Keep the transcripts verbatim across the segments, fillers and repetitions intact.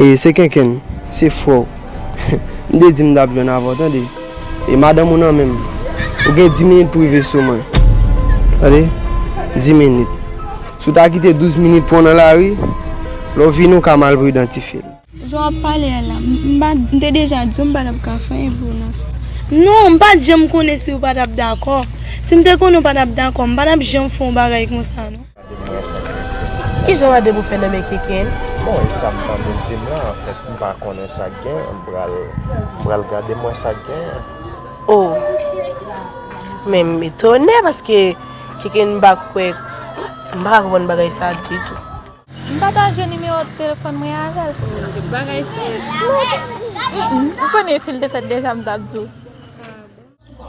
E se Kenkenn, se frè w. M te di m t ap jwenn avè w, tande. E madanm ou nan men m. Ou gen dis minit pou rive sou mwen. Tande? Dis minit. Si w ta kite douz minit pou w nan lari, lè w vini w ka mal pridan ti fi. Jan w ap pale a la, m, m pa, m te deja di w m pa t ap ka fè anyen pou w nan sa. Non, m pa t janm konnen si w pa t ap dakò. Si m te konnen w pa t ap dakò, m pa t ap janm fè yon bagay konsa, non. Gade m wè sa k gen. Kijan w ap fè nan men Kenkenn? Bon, e sa m tande l di m la, anfèt, m pa konnen sa k gen, m pral, m pral gade m wè sa k gen. Oh! Men m etone paske Kenkenn m pa kwè, m pa ka konprann bagay sa ditou. M pataje nimewo telefòn mwen avè l. Bagay fèt. Mm-mm. Ou konnen si l te fèt deja, m t ap di w.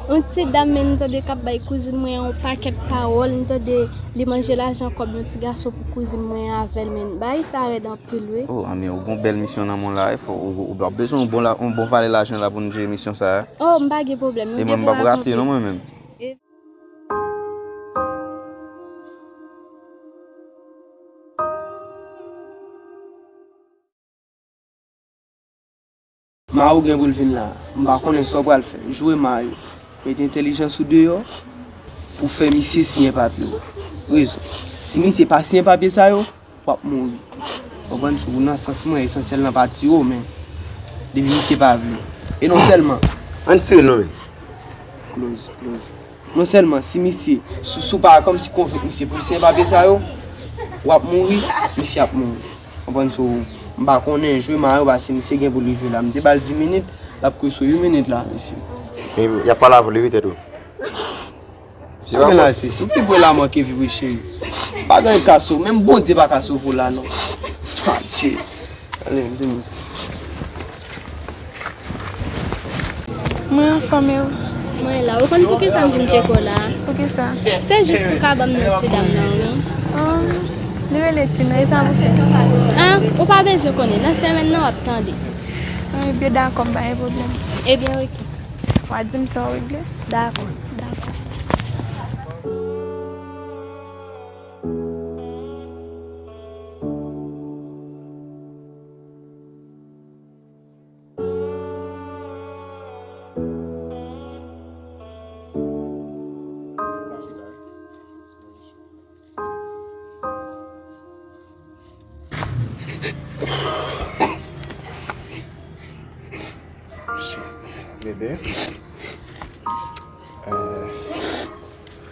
Yon ti dam, men m tande k ap bay kouzin mwen yon pakèt pawòl, m tande li manje lajan kòb yon ti gason pou kouzin mwen avè l, men bagay sa rèd anpil, wi. Oh, anmè, ou gon bèl misyon nan men w la, wi, fò, ou, ou, ou ap bezwen yon bon la, yon bon valè lajan la pou n jere misyon sa a. Oh, m pa gen pwoblèm. E mwen, m p ap rate, non, mwen menm. Mayo gen pou l vin la. M pa konnen sa w pral fè. Jwe Mayo. Mete entèlijans ou deyò pou fè misye siyen papye yo. Rezon. Si misye pa siyen papye sa yo, w ap mouri. Konprann? Si w nan sans mwen, esansyèl nan pa tire w, men depi misye pa vle. E non sèlman. Ann tire l non men. Close, close. Non sèlman si misye, si, si w pa kòmsi konvenk misye pou l siyen papye sa yo, w ap mouri, misye ap mouri. Konprann? So, m pa konnen, jwe Mayo, paske misye gen pou l rive la. M te ba l dis minit, l ap kwe sou yon minit la, mesye. Men y ap pale avè w, leve tèt ou. Se pa bon. Lase, si w pi pre lanmò ke vi w, cheri. Pa gen anyen k ka sove w, menm Bondye pa ka sove w la, non. Adje. Ale, m di nou sa. Mwen anfòm, e ou? Mwen la. Ou konn poukisa m vin tcheke w la? Poukisa? Se jis pou ka ban m non ti dam nan, wi. Oh, li rele Tina, e sa pou fè? Ah, ou pa bezwen konnen. Nan semèn nan, w ap tande. Ah, ebyen, dakò, m pa gen pwoblèm. Ebyen, oke. W a di m sa w regle? Dakò, dakò. Shit, bebe. Euh,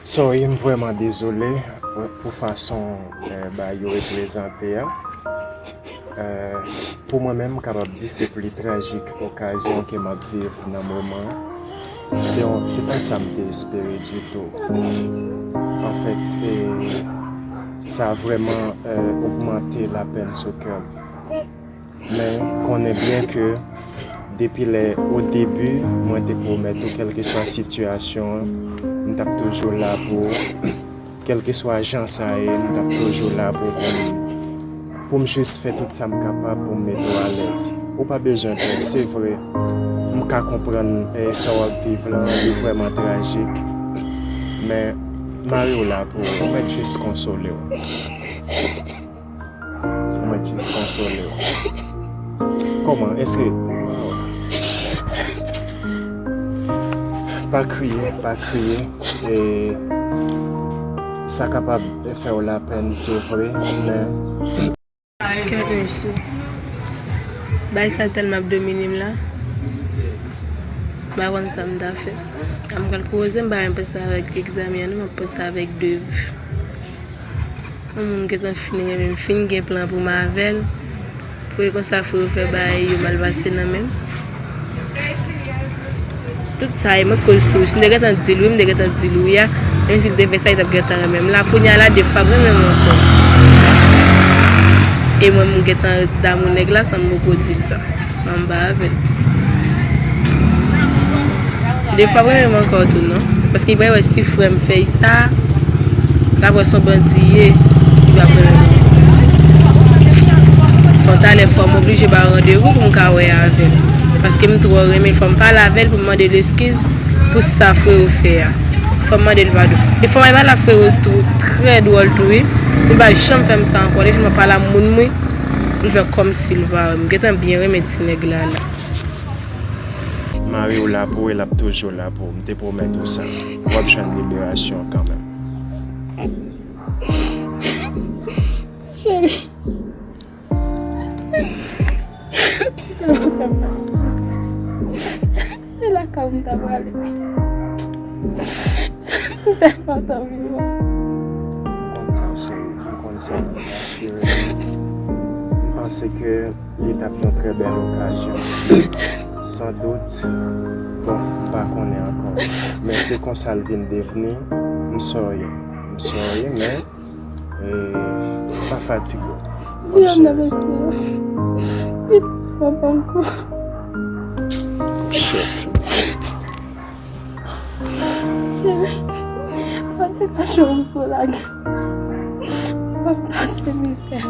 sorry, m vrèman dezole pou, pou fason, euh, bagay yo reprezante a. Euh, pou mwen menm, m kapab di se pli trajik okazyon ke m ap viv nan moman an. Se yon, se pa sa m te espere ditou. Anfèt, e, sa vrèman, euh, ogmante lapèn sou kè m. Men konnen byen ke depi lè o debi, mwen te pwomèt ou, kèlkeswa sitiyasyon an, m t ap toujou la pou ou. Kèlkeswa jan sa ye, m t ap toujou la pou, pou m, pou m jis fè tout sa m kapab pou m mete w alèz. Ou pa bezwen pè, se vre. M ka konprann, eh, sa w ap viv lan, li vrèman trajik. Men, mari w la pou ou, ou mèt jis konsole w. Ou mèt jis konsole w. Kòman? Èske, pa kriye, pa kriye. E sa kapab fè w lapèn, se vre, men. Kèt mesye. Bagay sa tèlman ap domine m la. M pa konn sa m ta fè. M pral koze, m pa menm panse avèk egzamen an non, m ap panse avèk dev. Yon moun gentan fin renmen m, fin gen plan pou m avè l. Pou e konsa frè yo fè bagay yo mal pase nan men m. Tout sa e mwen k koz tou. Si m te gentan di l wi, m te gentan di l wi a. Menm si l te fè sa, li t ap gentan renmen m. La kounye a la, dev p ap renmen m ankò. E mwen, m gentan damou nèg la san m poko di l sa. San m pa avè l. Li p ap renmen m ankò tou non. Paske li pral wè si frè m fè l sa, l ap wè se yon bandi ye, li p ap renmen m ankò. Fò talè fò m oblije ba l randevou pou m ka wè avè l. Paske m twò renmen l, fò m pale avè l pou m mande l eskiz pou sa frero fè a. Fò m mande l padon. E fò m al pale ak frero tou, trè dwòl tou wi. Li pa janm fè m sa ankò. Li jwenn mwen pale ak moun mwen, li fè kòmsi li pa wè m. M gentan byen renmen ti nèg la la. Mari w la pou ou, l ap toujou la pou ou. M te pwomèt ou sa. W ap jwenn liberasyon w kanmenm. Cheri. Kite m fè m pase mizè. E lakay ou m ta prale. M tèlman t anvi wè w. M konn sa, cheri. M konn sa. Cheri. M panse ke li t ap yon trè bèl okazyon. San dout, bon, m pa konnen ankò. Men se konsa l vin devni. M sorry. M sorry, men, eh, pa fatige w. Diane, mesye. Li pa ankò. Shit. Cheri, fò degaj ou pou lage. M ap pase mizè.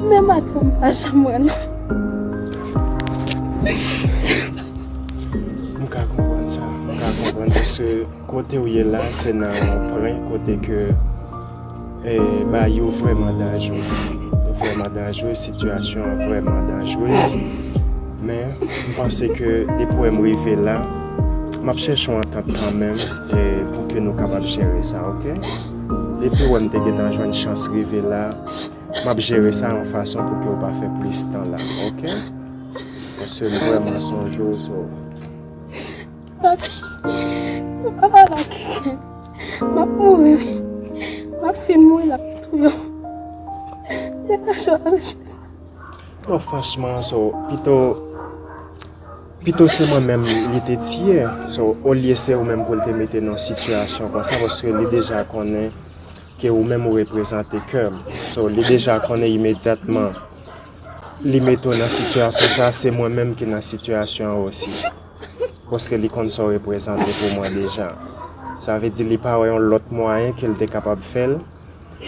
Menm adan m pa janm wè non. M ka konprann sa. M ka konprann paske kote w ye la, se nan yon pwen kote ke E, bagay yo vrèman danjre. Yo vrèman danjre, sitiyasyon an vrèman danjre. Men, m panse ke depi w wè m rive la, m ap chèche yon antant kanmenm, e, pou ke nou kapab jere sa, oke? Depi w wè m te gentan jwenn chans rive la, m ap jere sa yon fason pou ke w pa fè plis tan la, oke? Paske m vrèman sonje w, so. Papi, si w pa pale ak kenken, m ap mouri wi. M ap fin mouri, l ap touye w. Degaje w al chèche sa. Non, franchman, so, pito, pito se mwen menm li te tiye. So, olye se ou menm pou l te mete nan sitiyasyon konsa, paske li deja konnen ke ou menm ou reprezante kè m. So, li deja konnen imedyatman li mete w nan sitiyasyon sa, se mwen menm ki nan sitiyasyon an osi. Paske li konn sa w reprezante pou mwen deja. Sa vle di li pa wè yon lòt mwayen ke l te kapab fè l,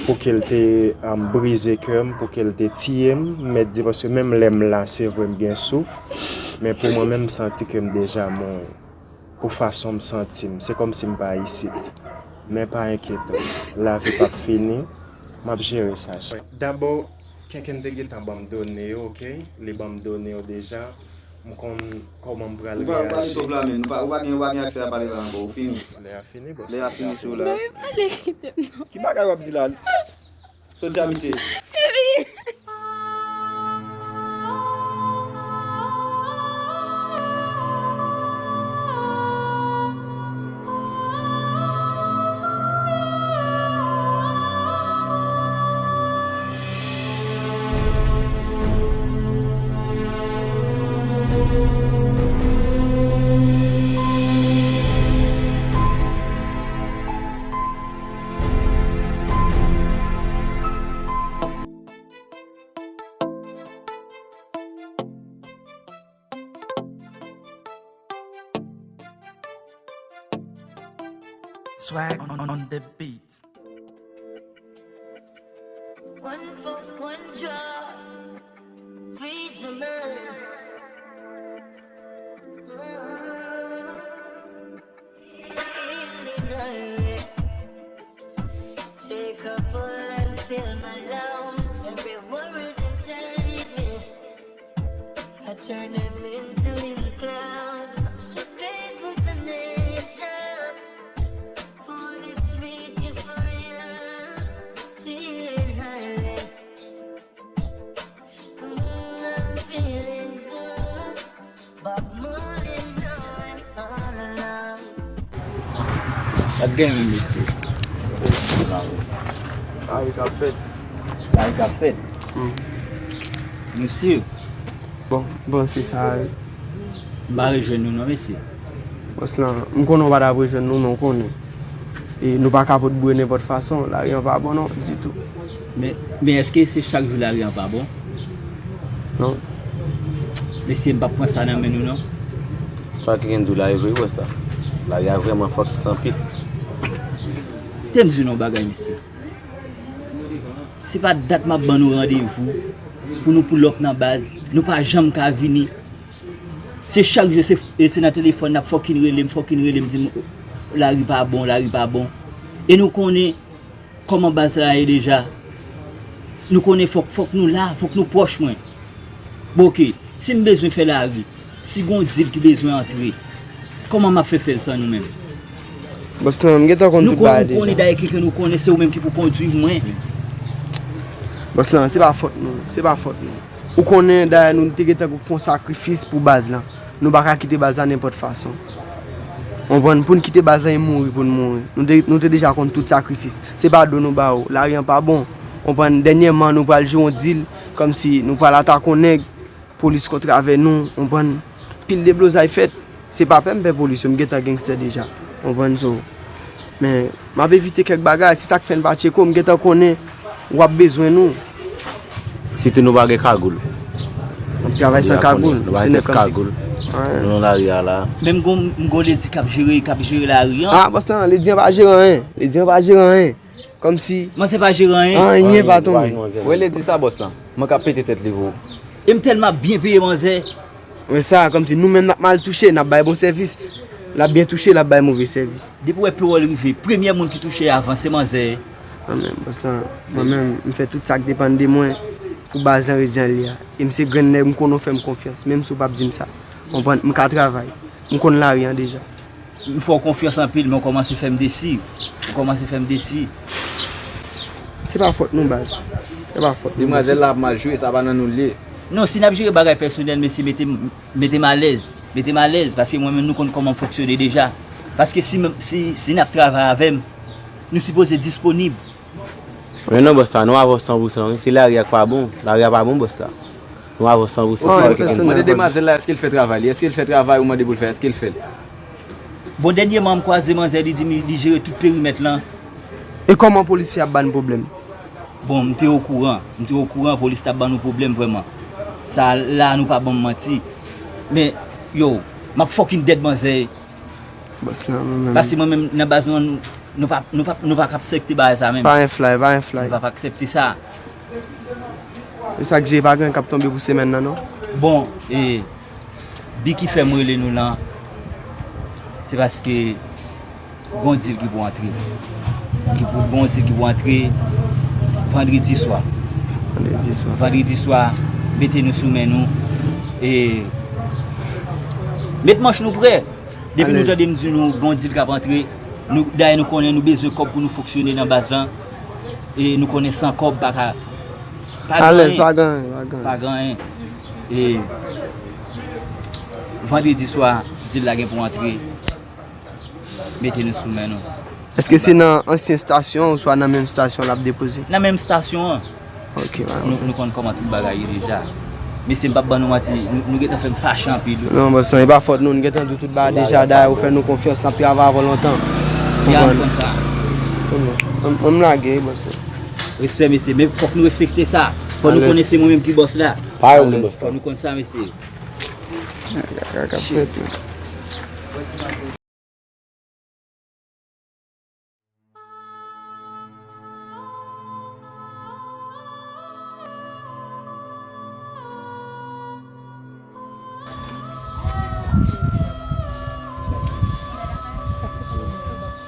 pou ke l te, um, brize kè m, pou ke l te tiye m, m mèt di, paske menm lè m la, se vre m gen souf, men pou mwen menm, m santi ke m deja mouri. Pou fason m santi m, se kòmsi m pa isit. Men pa enkyete w, lavi p ap fini, m ap jere sa, chè. Dabò, Kenken te gentan ban m done yo, oke? Li ban m done yo deja. M konn kòman m pral reyaji. Ou pa, ou pa gen twòp lamèn, ou pa, ou pa gen, ou pa gen aksè a pale la ankò, ou fini. Lè a fini, bòs. Lè a fini sou la. Baby, pale, kite m non. Ki bagay w ap di la? Soti a misye. Baby. Swag on, on, on the beat. One puff, one draw, freeze the mind. Take a pull and fill my lungs. Every worries inside me, I turn them into little clouds. I'm so grateful to nature for this sweet euphoria. Feeling high, mm, I'm feeling good. Bob Marley, no, I'm all alone. Sa t gen menm mesye? Lavi k ap fèt. Lavi k ap fèt. Hmm. Nou si? Bon, bon, se sa. M pa rejwenn nou non, mesye. Bòs lan, m konnen w pa t ap rejwenn nou, men w konnen. E nou pa ka pot bri nenpòt fason, lari an pa bon non, ditou. Men, men èske se chak jou lari an pa bon? Non. Mesye, m p ap pran sa nan men nou non. Sa ki gen di w la e vre wi, bòs la. Lari a vrèman fòk san pit. Te m di nou yon bagay, mesye. Se pa dat m ap ban nou randevou pou nou pull up nan baz. Nou pa janm ka vini. Se chak jou, se, e se nan telefòn n ap fucking rele m, fucking rele m, di m, "Lari pa bon, lari pa bon." E nou konnen kòman baz la ye deja. Nou konnen fòk, fòk nou la, fòk nou pwòch mwen. Bon, oke, si m bezwen fè lari, si gon dil ki bezwen antre, kòman m ap fè fè l san nou menm? Bòs lan, m gentan konn tout bagay deja. Nou konnen dayè, kenkenn, nou konnen se ou menm ki pou kondwi mwen. Bòs lan, se pa fòt nou, se pa fòt nou. Ou konnen dayè nou te gentan pou fè yon sakrifis pou baz lan. Nou pa ka kite baz la nenpòt fason. Konprann? Pou n kite baz la e mouri pou n mouri. Nou te, nou te deja konn tout sakrifis. Se pa do nou ba ou. Lari an pa bon. Konprann? Dènyèman, nou pral jwe yon dil kòmsi nou pral atake yon nèg, polis kontre avè nou, konprann? Pil deblozay fèt. Se pa pè m pè polis yo, m gentan gangster deja. Konprann? So, men, m ap evite kèk bagay, se sa k fè n pa tcheke w, m gentan konnen w ap bezwen nou. Sitou nou pa gen kagoul. N ap travay san kagoul. Nou pa gen kagoul. Nou nan lari a la. Men m gon, m gon ledi k ap jere, k ap jere lari an. Ah, bòs lan, ledi an pa jere anyen. Ledi an pa jere anyen. Kòmsi manzè pa jere anyen. Anyen pa tonbe. Wè ledi sa, bòs lan. Mwen ka pete tèt li pou ou. E m tèlman ap byen peye manzè. Men sa, kòmsi nou menm n ap mal touche, n ap bay bon sèvis. L ap byen touche, l ap bay move sèvis. Depi w wè pewòl rive, premyè moun ki touche avan, se manzè. Mwen menm, bòs lan, mwen menm, m fè tout sa k depann de mwen pou baz lan ret jan l ye a. E m se grenn nèg, m konnen w fè m konfyans, menm si w p ap di m sa. Konprann? M ka travay. M konn lari an deja. M fè w konfyans anpil, men w kòmanse fè m desi. W kòmanse fè m desi. Se pa fòt nou, baz. Se pa fòt nou. Demwazèl la ap mal jwe, sa pa nan nou l ye. Non, si n ap jere bagay pèsonèl, mesye, mete m, mete m alèz. Mete m alèz, paske mwen menm nou konn kòman m fonksyone deja. Paske si, si, si n ap travay avè m, nou sipoze disponib. Men non, bòs la, nou avè w san pou san, wi. Se lari a k pa bon. Lari a pa bon, bòs la. Nou avè w san pou san. Mande demwazèl la, èske l fè travay li? Èske l fè travay ou mande pou l fè? Èske l fè l? Bon, dènyèman, m kwaze manzè, li di m li jere tout perimèt lan. E kòman polis fè ap ba n pwoblèm? Bon, m te okouran. M te okouran, polis t ap ban nou pwoblèm vrèman. Sa la, nou pa ban m manti. Men, yo, m ap fucking dead manzè. Bòs lan, mwen menm. Paske mwen menm, nan baz nou an, nou, nou pa, nou pa, nou pa ka aksepte bagay sa menm. Pa gen fly, pa gen fly. Nou pa, pa aksepte sa. E sa k jere, pa gen k ap tonbe pou semèn nan, non? Bon, e, bi ki fè m rele nou lan, se paske gon dil ki pou antre. Ki pou, gon dil ki pou antre vandredi swa. Vandredi swa. Vandredi swa, mete nou sou men nou. E, met manch nou prè. Depi nou tande m di nou gon dil k ap antre, nou, dayè nou konnen nou bezwen kòb pou nou fonksyone nan baz lan. E nou konnen san kòb pa ka, pa gen anyen. Alèz, pa gen anyen, pa gen anyen. Pa gen anyen. E vandredi swa, dil la gen pou antre. Mete nou sou men nou. Èske se nan ansyen estasyon an ouswa nan menm estasyon l ap depoze? Nan menm estasyon an. Ok, pa gen pwoblèm. Nou, nou konn kòman tout bagay ye deja. Mesye, m p ap ban nou manti, nou, nou gentan fè m fache anpil, wi. Non, bòs lan, e pa fòt nou, nou gentan di tout bagay deja, dayè ou fè nou konfyans, n ap travay avè w lontan. Ya, nou konn sa. Konprann? Mwen, mwen m lage, wi, bòs lan. Respè, mesye, men fòk nou respekte sa. Fò nou konnen se mwen menm ki bòs la. Parèy ou menm, bòs la. Fò nou konn sa, mesye. Kaka, kaka, fèt, wi.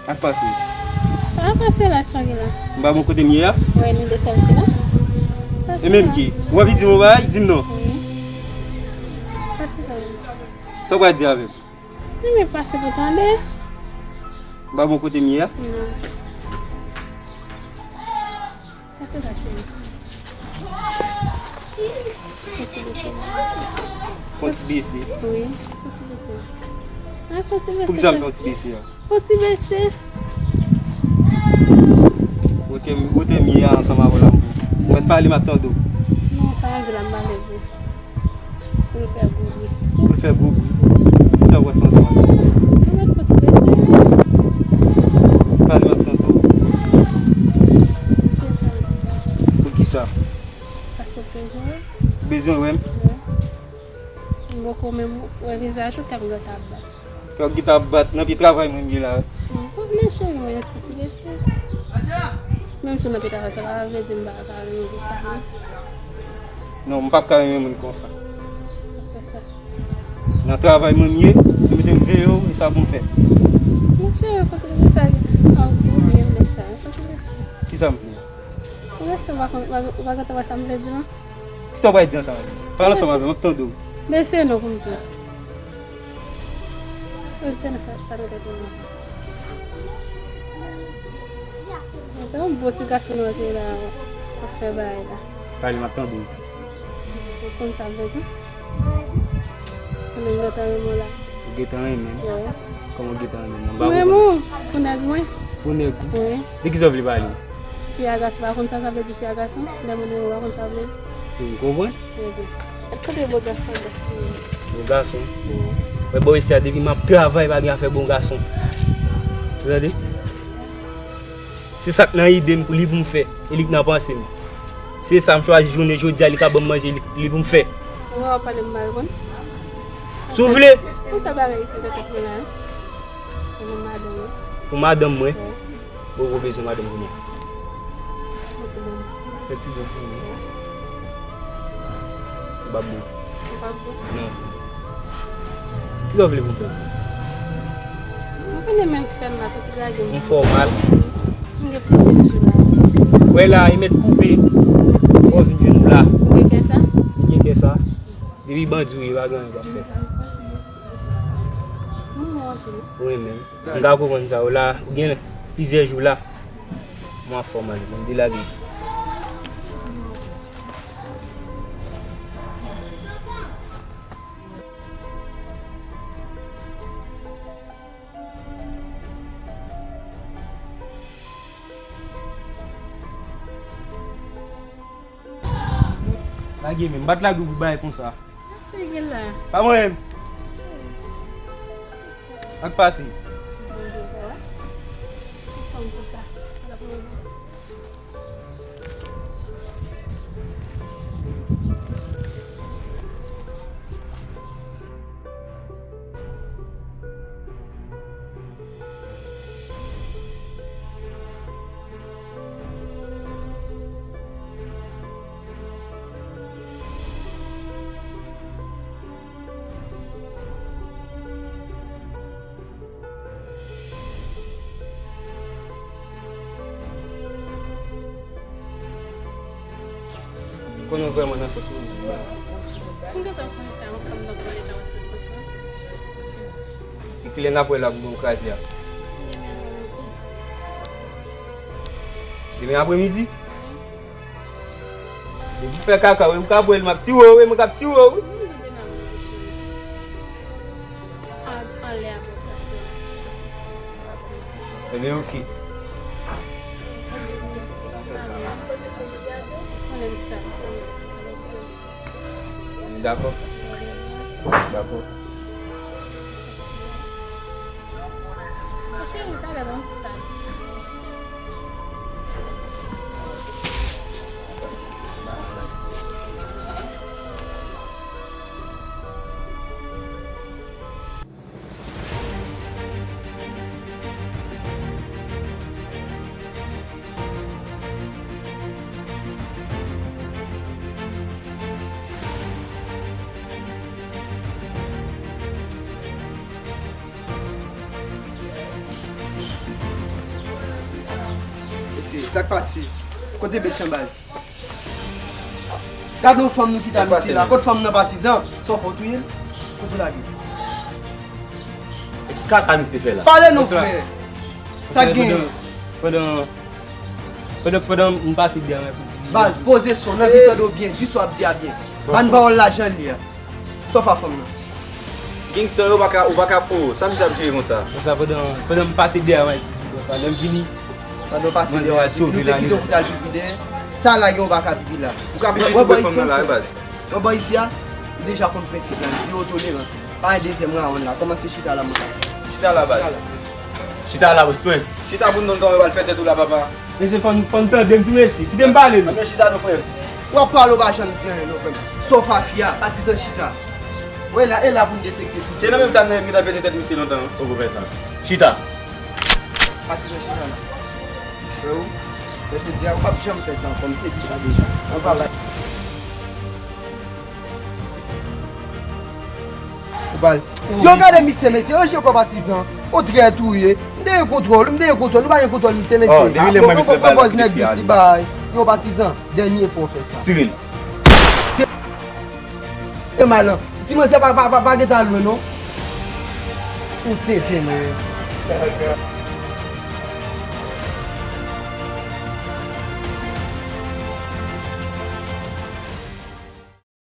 Ak pase. A pase la, sa gen la. M pa bon kote m ye a? Wè, nou desann ki la. E menm ki? Ou anvi di m yon bagay? Di m non. Wi. Pase la. Sa w pral di avè m? Wi, men pase pou tande. M pa bon kote m ye a? Non. Pase la, cheri. Fon ti bese. Fon ti bese? Wi, fon ti bese. An, fon ti bese. Poukisa m fè yon ti bese a? Fon ti bese. Kote m, kote m ye a ansanm avè w la m pou. Ou mèt pale, m ap tande w. Non, sa m di la, m pale vre. Pou l fè gwo bri. Pou l fè gwo bri. Kisa w wè fè ansanm avè l? Nou mèt fon ti bese. Pale, m ap tande w. Se sa. Poukisa? Paske w bezwen. Bezwen wè m? Wi. M poko menm wè vizaj ou, kè m gentan ap bat. Kè w gentan ap bat nan pye travay mwen m ye la. Bon, pa vle cheri mwen, yon ti lese. Menm si w nan pye travay, sa pa vle di m pa ka renmen pou sa, non. Non, m p ap ka renmen moun konsa. Sa fè sa. Nan travay mwen m ye, yo mete m veye w, e sa pou m fè. Monchè, fòse lè sa, an gwo, men lè sa, fòse lè sa. Kisa m fè? Ou lè sa, ou pa konn, ou pa, ou pa gentan wè sa m vle di, non? Kisa w pral di ansanm avè m? Pale ansanm avè m, m ap tande w. Mesye non pou m di w. Ou di sa, sa nan tèt mwen. Se yon bon ti gason nou te la, ap fè bagay la. Pale, m ap tande w. Ou konn sa m vle di? Mwen menm gentan renmen w la. Ou gentan renmen m? Wi. Kòman w gentan renmen m? Mwen renmen w pou nèg mwen. Pou nèg ou? Wi. De kisa w vle pale? Fi a gason, pa konn sa sa vle di fi a gason? Lè moun renmen w, pa konn sa vle di? M konprann. Ebyen. Kote bo gason, gason? Bo gason? Wi. Mwen bò isi a, depi m ap travay, pa gen afè bon gason. Ou tande? Se sa k nan ide m pou li pou m fè, e li k nan panse m. Se sa m chwazi jounen jodi a, li ka ban m manje, li, li pou m fè. Ou wè w ap pale m pa reponn? Si w vle. Pou sa bagay ki nan tèt mwen la, e pou madanm mwen. Pou madanm mwen? Wi. Bon, ou bezwen madanm kounya. Yon ti bon. Yon ti bon pou mwen. Ou p ap bon. Ou p ap bon? Non. Kisa w vle pou m fè? Mwen konnen menm fè m la, piti lage m. M fè w mal. M gen plizyè jou la. Wè la, e mèt koupe. Fò w vin jwenn ou la. M gen kè sa? Si m gen kè sa, depi bandi w ye, pa gen anyen w ap fè. Mwen renmen w anpil. Ou renmen m? M ka konprann sa. Ou la, ou gen plizyè jou la. Mwen anfòm ale, mwen delage. Lage men, m pa t lage w pou bagay konsa. Sa gen la? Pa mwen menm. Ak pase. Bon, bon, bon. Fanm konsa. Konnen w vrèman nan sans mwen. M gentan konnen sa, yon fanm nan konnen ta nan sans lan. E kilè n ap wè l ak bon kraze a? Demen apremidi. Demen apremidi? Depi w fè kaka, wi, ou ka bwè l, m ap tire w, wi, mwen k ap tire w, wi. Mwen di demen apremidi, cheri. An, anlè a bò plas la. Ebyen, oke. Mwen renmen sa. Dakò. Dakò. Cheri, talè ban m sa. Mesye, sa k pase? Kote bèch lan baz? Gade yon fanm nou kite a misye la. Kote fanm nan patizan? Sa w fè w touye l? Kote w lage l? E ki kaka misye fè la? Pale non, frè. Sa k genyen? Pandan, pandan, pandan m pase dèyè mwen pou di. Baz, poze son, nan vi tande w byen, di sa w ap di a byen. Ban n pawòl la jan l ye a. Sa w fè a fanm nan? Gangsta, yo pa ka, ou pa ka, oh, sa misye ap jere konsa? Konsa, pandan, pandan m pase dèyè mwen, konsa, lè m vini. Pandan w pase dèyè w al pipi, nou te kite w pou t al pipi dèyè. Sa la gen w pa ka pipi la. Ou ka pipi tou prè fanm nan la, wi, baz. Wè bò isi a, ou deja konn prensip la, zewo tolerans. Pa gen dezyèm rawonn la, kòmanse chita la, mon gars. Chita la, baz. Chita la, bòs mwen. Chita pou n donn kòman yo pral fè tèt ou la, papa. Mesye, fò n, fò n tande m tou, mesye. Kite m pale, non. Anben chita non, frè m. W ap pale, w pa janm di anyen, non, frè m. Sof a fi a, patizan chita. E la, e la pou m detekte sou. Se nan menm sa nan m gentan pete tèt misye lontan. Ou pou fè sa. Chita. Patizan chita la. Freo, mwen te di a ou p ap janm fè sa ankò, m te di sa deja. Ann pa la. Ou bal. Yo gade misye, mesye, yo jwe kò patizan. Ou trèt ou ye. M te gen kontwòl, m te gen kontwòl, nou pa gen kontwòl misye, mesye. Oh, depi lè mwen misye bay la, nèg dis li bay. Yo patizan, dènye fwa w fè sa. Tire l. E malan. Ti manzè pa pa pa pa gen tan lwen non. Ou tenten men.